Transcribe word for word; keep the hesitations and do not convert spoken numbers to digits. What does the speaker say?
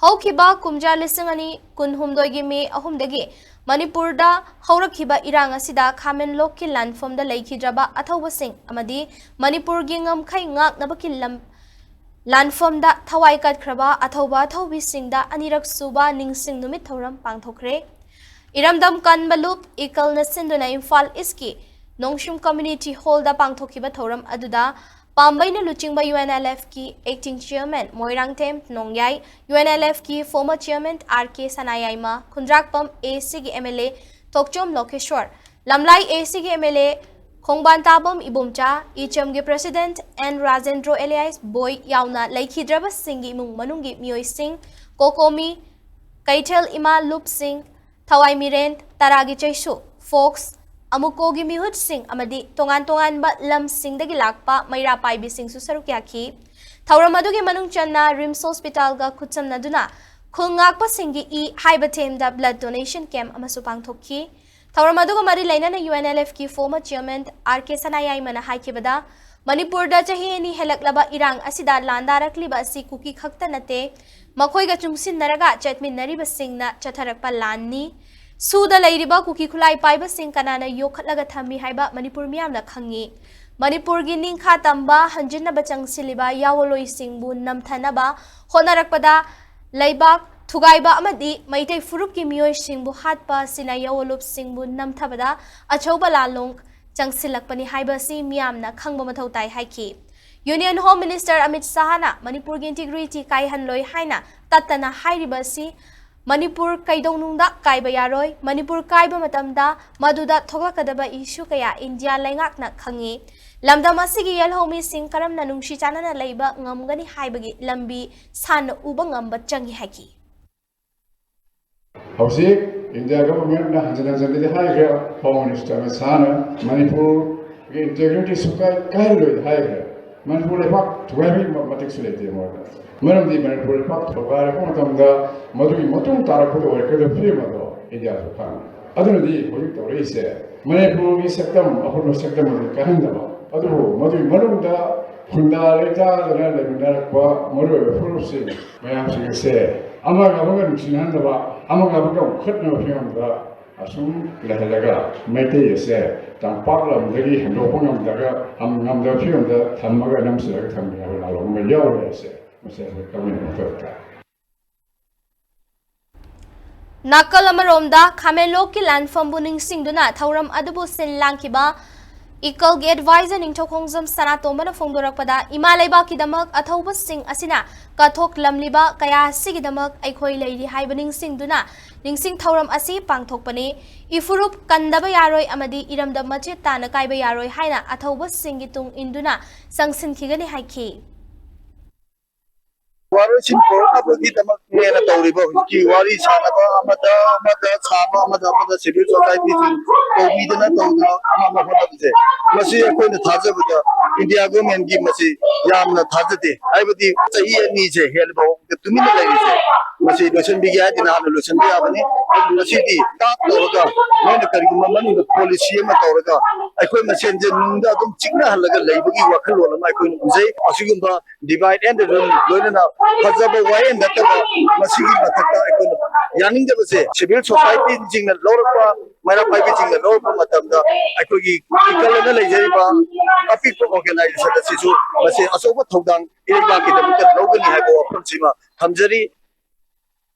ꯍꯧꯈꯤꯕ ꯀꯨꯝꯖꯥ ꯂꯤꯁꯤꯡ ꯑꯅꯤ ꯀꯨꯟꯍꯨꯝꯗꯣꯏꯒꯤ ꯃꯦ ꯑꯍꯨꯝꯗꯒꯤ ꯃꯅꯤꯄꯨꯔꯗ ꯍꯧꯔꯛꯈꯤꯕ ꯏꯔꯥꯡ ꯑꯁꯤꯗ ꯈꯥꯃꯦꯟꯂꯣꯛꯀꯤ ꯂꯥꯟꯐꯝꯗ ꯂꯩꯈꯤꯗ꯭ꯔꯕ ꯑꯊꯧꯕꯁꯤꯡ ꯑꯃꯗꯤ ꯃꯅꯤꯄꯨꯔꯒꯤ ꯉꯝꯈꯩ ꯉꯥꯛꯅꯕꯒꯤ ꯂꯝ ꯂꯥꯟꯐꯝꯗ ꯊꯋꯥꯏ ꯀꯠꯈ꯭ꯔꯕ ꯑꯊꯧꯕ ꯑꯊꯧꯕꯤꯁꯤꯡꯗ ꯑꯅꯤꯔꯛ ꯁꯨꯕ ꯅꯤꯡꯁꯤꯡ ꯅꯨꯃꯤꯠ ꯊꯧꯔꯝ ꯄꯥꯡꯊꯣꯛꯈ꯭ꯔꯦ꯫ ꯏꯔꯝꯗꯝ ꯀꯟꯕ ꯂꯨꯞ ꯏꯀꯜꯅ ꯁꯤꯟꯗꯨꯅ ꯏꯝꯐꯥꯜ ꯏꯁꯀꯤ ꯅꯣꯡꯁꯨꯝ ꯀꯝꯃ꯭ꯌꯨꯅꯤꯇꯤ ꯍꯣꯜꯗ ꯄꯥꯡꯊꯣꯛꯈꯤꯕ ꯊꯧꯔꯝ ꯑꯗꯨꯗ ꯄꯥꯝꯕꯩꯅ ꯂꯨꯆꯤꯡꯕ ꯌꯨ ꯑꯦꯟ ꯑꯦꯜ ꯑꯦꯐꯀꯤ acting chairman Moirangthem Nongyai, U N L ꯑꯦꯐꯀꯤ former chairman R K Sanayaima, Khundrakpam A ꯁꯤꯒꯤ M L A Thokchom Lokeshwar, Lamlai A ꯁꯤꯒꯤ ꯑꯦꯝ ꯑꯦꯜ ꯑꯦ ꯈꯣꯡꯕꯥꯟ ꯇꯥꯕꯝ ꯏꯕꯣꯝꯆꯥ, ꯏꯆꯝꯒꯤ ꯄ꯭ꯔꯦꯁꯤꯗꯦꯟꯠ ꯑꯦꯟ ꯔꯥꯖꯦꯟꯗ꯭ꯔꯣ ꯑꯦꯂꯤꯌꯥꯁ ꯕꯣꯏ ꯌꯥꯎꯅ ꯂꯩꯈꯤꯗ꯭ꯔꯕꯁꯤꯡꯒꯤ ꯏꯃꯨꯡ ꯃꯅꯨꯡꯒꯤ ꯃꯤꯑꯣꯏꯁꯤꯡ, ꯀꯣꯀꯣꯃꯤ, ꯀꯩꯊꯦꯜ ꯏꯃꯥ ꯂꯨꯞꯁꯤꯡ, ꯊꯋꯥꯏ ꯃꯤꯔꯦꯟ, ꯇꯔꯥꯒꯤ ꯆꯩꯁꯨ, ꯐꯣꯛꯁ, ꯑꯃꯨꯀꯣꯒꯤ ꯃꯤꯍꯨꯠꯁꯤꯡ ꯑꯃꯗꯤ ꯇꯣꯉꯥꯟ ꯇꯣꯉꯥꯟꯕ ꯂꯝꯁꯤꯡꯗꯒꯤ ꯂꯥꯛꯄ ꯃꯩꯔꯥ ꯄꯥꯏꯕꯤꯁꯤꯡꯁꯨ ꯁꯔꯨꯛ ꯌꯥꯈꯤ꯫ ꯊꯧꯔꯝ ꯑꯗꯨꯒꯤ ꯃꯅꯨꯡ ꯆꯟꯅ ꯔꯤꯝꯁ ꯍꯣꯁꯄꯤꯇꯥꯜꯒ ꯈꯨꯠꯁꯝꯅꯗꯨꯅ ꯈꯨꯜ ꯉꯥꯛꯄꯁꯤꯡꯒꯤ ꯏ ꯍꯥꯏꯕ ꯊꯦꯝꯗ ꯕ꯭ꯂꯗ ꯗꯣꯅꯦꯁꯟ ꯀꯦꯝꯞ ꯑꯃꯁꯨ ꯄꯥꯡꯊꯣꯛꯈꯤ꯫ ꯊꯧꯔꯝ ꯑꯗꯨꯒ ꯃꯔꯤ ꯂꯩꯅꯅ ꯌꯨ ꯑꯦꯟ ꯑꯦꯜ ꯑꯦꯐꯀꯤ ꯐꯣꯔꯃꯔ ꯆꯤꯌꯔꯃꯦꯟ ꯑꯥꯔ ꯀꯦ ꯁꯅꯥꯌꯥꯏꯃꯅ ꯍꯥꯏꯈꯤꯕꯗ, ꯃꯅꯤꯄꯨꯔꯗ ꯆꯍꯤ ꯑꯅꯤ ꯍꯦꯜꯂꯛꯂꯕ ꯏꯔꯥꯡ ꯑꯁꯤꯗ ꯂꯥꯟꯗꯥꯔꯛꯂꯤꯕ ꯑꯁꯤ ꯀꯨꯀꯤ ꯈꯛꯇ ꯅꯠꯇꯦ, ꯃꯈꯣꯏꯒ ꯆꯨꯡꯁꯤꯟꯅꯔꯒ ꯆꯠꯃꯤꯟꯅꯔꯤꯕꯁꯤꯡꯅ ꯆꯠꯊꯔꯛꯄ ꯂꯥꯟꯅꯤ꯫ ꯁꯨꯗ ꯂꯩꯔꯤꯕ ꯀꯨꯀꯤ ꯈꯨꯠꯂꯥꯏ ꯄꯥꯏꯕꯁꯤꯡ ꯀꯅꯥꯅ ꯌꯣꯛꯈꯠꯂꯒ ꯊꯝꯃꯤ ꯍꯥꯏꯕ ꯃꯅꯤꯄꯨꯔ ꯃꯤꯌꯥꯝꯅ ꯈꯪꯉꯤ꯫ ꯃꯅꯤꯄꯨꯔꯒꯤ ꯅꯤꯡꯈꯥ ꯇꯝꯕ ꯍꯟꯖꯤꯟꯅꯕ ꯆꯪꯁꯤꯜꯂꯤꯕ ꯌꯥꯑꯣꯟꯂꯣꯏꯁꯤꯡꯕꯨ ꯅꯝꯊꯅꯕ ꯍꯣꯠꯅꯔꯛꯄꯗ ꯂꯩꯕꯥꯛ ꯊꯨꯒꯥꯏꯕ ꯑꯃꯗꯤ ꯃꯩꯇꯩ ꯐꯨꯔꯨꯞꯀꯤ ꯃꯤꯑꯣꯏꯁꯤꯡꯕꯨ ꯍꯥꯠꯄ ꯑꯁꯤꯅ ꯌꯥꯑꯣꯟꯂꯨꯞꯁꯤꯡꯕꯨ ꯅꯝꯊꯕꯗ ꯑꯆꯧꯕ ꯂꯥꯜꯂꯣꯡ ꯆꯪꯁꯤꯜꯂꯛꯄꯅꯤ ꯍꯥꯏꯕꯁꯤ ꯃꯤꯌꯥꯝꯅ ꯈꯪꯕ ꯃꯊꯧ ꯇꯥꯏ ꯍꯥꯏꯈꯤ꯫ ꯌꯨꯅꯤꯌꯟ ꯍꯣꯝ ꯃꯤꯅꯤꯁꯇꯔ ꯑꯃꯤꯠ ꯁꯥꯍꯅ ꯃꯅꯤꯄꯨꯔꯒꯤ ꯏꯟꯇꯤꯒ꯭ꯔꯤꯇꯤ ꯀꯥꯏꯍꯟꯂꯣꯏ ꯍꯥꯏꯅ ꯇꯠꯇꯅ ꯍꯥꯏꯔꯤꯕ ꯑꯁꯤ ꯃꯅꯤꯄꯨꯔ ꯀꯩꯗꯧꯅꯨꯡꯗ ꯀꯥꯏꯕ ꯌꯥꯔꯣꯏ꯫ ꯃꯅꯤꯄꯨꯔ ꯀꯥꯏꯕ ꯃꯇꯝꯗ ꯃꯗꯨꯗ ꯊꯣꯛꯂꯛꯀꯗꯕ ꯏꯁꯨ ꯀꯌꯥ ꯏꯟꯗꯤꯌꯥ ꯂꯩꯉꯥꯛꯅ ꯈꯪꯉꯤ꯫ ꯂꯝꯗꯝ ꯑꯁꯤꯒꯤ ꯌꯦꯜꯍꯧꯃꯤꯁꯤꯡ ꯀꯔꯝꯅ ꯅꯨꯡꯁꯤ ꯆꯥꯟꯅꯅ ꯂꯩꯕ ꯉꯝꯒꯅꯤ ꯍꯥꯏꯕꯒꯤ ꯂꯝꯕꯤ ꯁꯥꯟꯅ ꯎꯕ ꯉꯝꯕ ꯆꯪꯉꯤ ꯍꯥꯏꯈꯤ꯫ ꯍꯧꯖꯤꯛ ꯏꯟꯗꯤꯌꯥ ꯒꯚꯔꯟꯃꯦꯟꯠꯅ ꯍꯟꯖꯤꯟ ꯍꯟꯖꯤꯟꯅꯗꯤ ꯍꯥꯏꯈ꯭ꯔꯦ, ꯍꯣꯝ ꯃꯤꯅꯤꯁꯇꯔ ꯑꯃꯤꯠ ꯁꯥꯍꯅ ꯃꯅꯤꯄꯨꯔꯒꯤ ꯏꯟꯇꯤꯒ꯭ꯔꯤꯇꯤ ꯁꯨꯛꯀꯥꯏ ꯀꯥꯏꯍꯜꯂꯣꯏ ꯍꯥꯏꯈ꯭ꯔꯦ꯫ ꯃꯅꯤꯄꯨꯔ ꯂꯩꯕꯥꯛ ꯊꯨꯒꯥꯏꯕꯒꯤ ꯃꯇꯤꯛꯁꯨ ꯂꯩꯇꯦ ꯃꯣꯏꯗ꯫ ꯃꯔꯝꯗꯤ ꯃꯅꯤꯄꯨꯔ ꯂꯩꯕꯥꯛ ꯊꯨꯒꯥꯏꯔꯛꯄ ꯃꯇꯝꯗ ꯃꯗꯨꯒꯤ ꯃꯇꯨꯡ ꯇꯥꯔꯛꯄꯗ ꯑꯣꯏꯔꯛꯀꯗꯕ ꯐꯤꯕꯝ ꯑꯗꯣ ꯏꯟꯗꯤꯌꯥꯁꯨ ꯈꯪꯉꯤ꯫ ꯑꯗꯨꯅꯗꯤ ꯍꯧꯖꯤꯛ ꯇꯧꯔꯛꯏꯁꯦ ꯃꯅꯤꯄꯨꯔꯒꯤ ꯁꯛꯇꯝ, ꯑꯐꯕ ꯁꯛꯇꯝ ꯑꯗꯨ ꯀꯥꯏꯍꯟꯗꯕ, ꯑꯗꯨꯕꯨ ꯃꯗꯨꯒꯤ ꯃꯅꯨꯡꯗ ꯈꯨꯟꯗꯥ ꯂꯩꯇꯥꯗꯅ ꯂꯩꯃꯤꯟꯅꯔꯛꯄ ꯃꯔꯨꯑꯣꯏꯕ ꯐꯨꯔꯨꯞꯁꯤꯡ ꯃꯌꯥꯝꯁꯤꯡ ꯑꯁꯦ ꯑꯃꯒ ꯑꯃꯒ ꯅꯨꯡꯁꯤꯅꯍꯟꯗꯕ, ꯑꯃꯒ ꯑꯃꯒ ꯑꯃꯨꯛꯈꯠꯅꯕ ꯐꯤꯕꯝꯗ ꯑꯁꯨꯝ ꯂꯩꯍꯜꯂꯒ ꯃꯩꯇꯩ ꯑꯁꯦ ꯇꯝꯄꯥꯛ ꯂꯝꯗꯒꯤ ꯍꯦꯟꯗꯣꯛꯄ ꯉꯝꯗ꯭ꯔꯒ, ꯉꯝꯗꯕ ꯐꯤꯕꯝꯗ ꯊꯝꯃꯒ ꯅꯝꯁꯤꯜꯂꯒ ꯊꯝꯃꯤ ꯍꯥꯏꯕ ꯂꯥꯂꯣꯡ ꯑꯃ ꯌꯥꯎꯔꯦ ꯍꯥꯏꯁꯦ꯫ ꯃꯁꯤ ꯑꯩꯈꯣꯏ ꯀꯃꯟ ꯑꯃꯈꯛꯇ ꯅꯥꯀꯜ ꯑꯃꯔꯣꯝꯗ ꯈꯥꯃꯦꯟꯂꯣꯛꯀꯤ ꯂꯥꯟꯐꯝꯕꯨ ꯅꯤꯡꯁꯤꯡꯗꯨꯅ ꯊꯧꯔꯝ ꯑꯗꯨꯕꯨ ꯁꯤꯟ ꯂꯥꯡꯈꯤꯕ ꯏꯀꯜꯒꯤ ꯑꯦꯗꯚꯥꯏꯖꯔ ꯅꯤꯡꯊꯧꯈꯣꯡꯖꯝ ꯁꯅꯥꯇꯣꯝꯕꯅ ꯐꯣꯡꯗꯣꯔꯛꯄꯗ, ꯏꯃꯥ ꯂꯩꯕꯥꯛꯀꯤꯗꯃꯛ ꯑꯊꯧꯕꯁꯤꯡ ꯑꯁꯤꯅ ꯀꯠꯊꯣꯛꯂꯝꯂꯤꯕ ꯀꯌꯥ ꯑꯁꯤꯒꯤꯗꯃꯛ ꯑꯩꯈꯣꯏ ꯂꯩꯔꯤ ꯍꯥꯏꯕ ꯅꯤꯡꯁꯤꯡꯗꯨꯅ ꯅꯤꯡꯁꯤꯡ ꯊꯧꯔꯝ ꯑꯁꯤ ꯄꯥꯡꯊꯣꯛꯄꯅꯤ꯫ ꯏꯐꯨꯔꯨꯞ ꯀꯟꯗꯕ ꯌꯥꯔꯣꯏ ꯑꯃꯗꯤ ꯏꯔꯝꯗꯝ ꯃꯆꯦꯠ ꯇꯥꯅ ꯀꯥꯏꯕ ꯌꯥꯔꯣꯏ ꯍꯥꯏꯅ ꯑꯊꯧꯕꯁꯤꯡꯒꯤ ꯇꯨꯡ ꯏꯟꯗꯨꯅ ꯆꯪꯁꯤꯟꯈꯤꯒꯅꯤ ꯍꯥꯏꯈꯤ꯫ ꯋꯥꯔꯣꯏꯁꯤꯟ ꯄꯨꯔꯛꯅꯕꯒꯤꯗꯃꯛꯅꯦꯅ ꯇꯧꯔꯤꯕ ꯍꯧꯖꯤꯛꯀꯤ ꯋꯥꯔꯤ ꯁꯥꯅꯕ, ꯑꯃꯗ ꯑꯃꯗ ꯁꯥꯕ, ꯑꯃꯗ ꯑꯃꯗ civil societyꯁꯤꯡ ꯀꯧꯕꯤꯗꯅ ꯇꯧꯗꯅ ꯑꯃ ꯑꯃ ꯍꯣꯠꯅꯕꯁꯦ, ꯃꯁꯤ ꯑꯩꯈꯣꯏꯅ ꯊꯥꯖꯕꯗ India governmentꯒꯤ ꯃꯁꯤ ꯌꯥꯝꯅ ꯊꯥꯖꯗꯦ꯫ ꯍꯥꯏꯕꯗꯤ ꯆꯍꯤ ꯑꯅꯤꯁꯦ ꯍꯦꯜꯂꯕ ꯐꯥꯎꯕꯗ ꯇꯨꯃꯤꯟꯅ ꯂꯩꯔꯤꯁꯦ, ꯃꯁꯤ ꯂꯣꯏꯁꯤꯟꯕꯤꯒꯦ ꯍꯥꯏꯗꯅ ꯍꯥꯟꯅ ꯂꯣꯏꯁꯤꯟꯕ ꯌꯥꯕꯅꯤ꯫ ꯑꯗꯨ ꯉꯁꯤꯗꯤ ꯇꯥꯛ ꯇꯧꯔꯒ ꯃꯣꯏꯅ ꯀꯔꯤꯒꯨꯝꯕ ꯃꯅꯨꯡꯗ policy ꯑꯃ ꯇꯧꯔꯒ ꯑꯩꯈꯣꯏ ꯃꯁꯦꯟꯁꯦ ꯅꯨꯡꯗ ꯑꯗꯨꯝ ꯆꯤꯛꯅꯍꯜꯂꯒ ꯂꯩꯕꯒꯤ ꯋꯥꯈꯜꯂꯣꯟ ꯑꯃ ꯑꯩꯈꯣꯏꯅ ꯎꯖꯩ꯫ ꯑꯁꯤꯒꯨꯝꯕ divide and rule ꯂꯣꯏꯅꯅ ꯐꯖꯕ ꯋꯥꯌꯦꯜ ꯅꯠꯇꯕ ꯃꯁꯤꯒꯤ ꯃꯊꯛꯇ ꯑꯩꯈꯣꯏꯅ ꯌꯥꯅꯤꯡꯗꯕꯁꯦ꯫ Civil societyꯁꯤꯡꯅ ꯂꯧꯔꯛꯄ, ꯃꯩꯔꯥ ꯄꯥꯏꯕꯤꯁꯤꯡꯅ ꯂꯧꯔꯛꯄ ꯃꯇꯝꯗ ꯑꯩꯈꯣꯏꯒꯤ ꯏꯀꯜ ꯑꯅ ꯂꯩꯖꯔꯤꯕ ꯑꯄꯤꯛꯄ organisation ꯑꯁꯤꯁꯨ ꯃꯁꯤ ꯑꯆꯧꯕ ꯊꯧꯗꯥꯡ ꯏꯔꯩꯕꯥꯛꯀꯤꯗꯃꯛꯇ ꯂꯧꯒꯅꯤ ꯍꯥꯏꯕ ꯋꯥꯐꯝꯁꯤꯃ ꯊꯝꯖꯔꯤ꯫